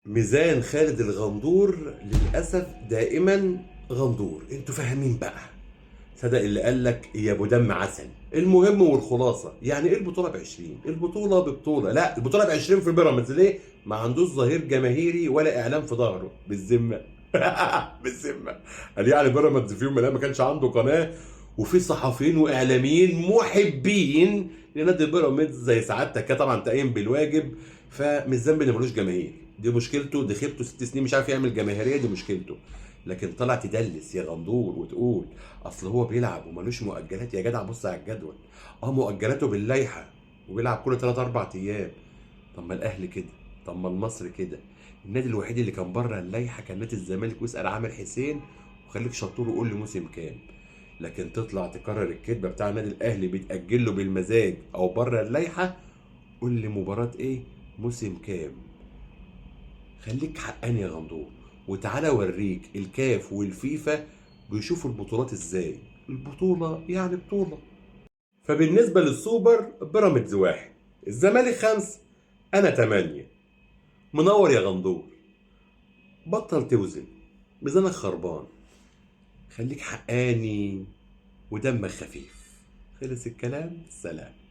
ميزان خالد الغندور للاسف دائما غندور. انتوا فاهمين بقى؟ صدق اللي قال لك يا ابو دم عسل. المهم والخلاصة، يعني ايه البطولة ب 20؟ البطولة ببطولة، لا البطولة ب 20 في بيراميدز ليه؟ ما عندوش ظهير جماهيري ولا اعلام في ظهره. بالذمه بالذمه، قال يعني بيراميدز في يوم من الايام ما كانش عنده قناة وفي صحفيين واعلاميين محبين لنادي بيراميدز زي سعادتك كده، طبعا تقيم بالواجب. فمش ذنب اللي ملوش جماهير، دي مشكلته، دي خيبته، 6 سنين مش عارف يعمل جماهيرية، دي مشكلته. لكن طلع تدلس يا غندور وتقول اصل هو بيلعب وملوش مؤجلات. يا جدع بص على الجدول، مؤجلاته باللائحه وبيلعب كل 3 4 ايام. طب ما الاهلي كده، طب ما المصري كده. النادي الوحيد اللي كان بره اللائحة كان نادي الزمالك، واسال عامر حسين وخليك شطور وقول لي موسم كام. لكن تطلع تكرر الكذبة بتاع النادي الاهلي بيتاجل له بالمزاج او بره اللائحة، قول لي مباراة ايه، موسم كام. خليك حقاني يا غندور، وتعالى اوريك الكاف والفيفا بيشوفوا البطولات ازاي. البطولة يعني بطولة. فبالنسبة للسوبر، بيراميدز 1، الزمالك 5، أنا 8. منور يا غندور. بطل توزن، ميزانك خربان. خليك حقاني ودمك خفيف. خلص الكلام، سلام.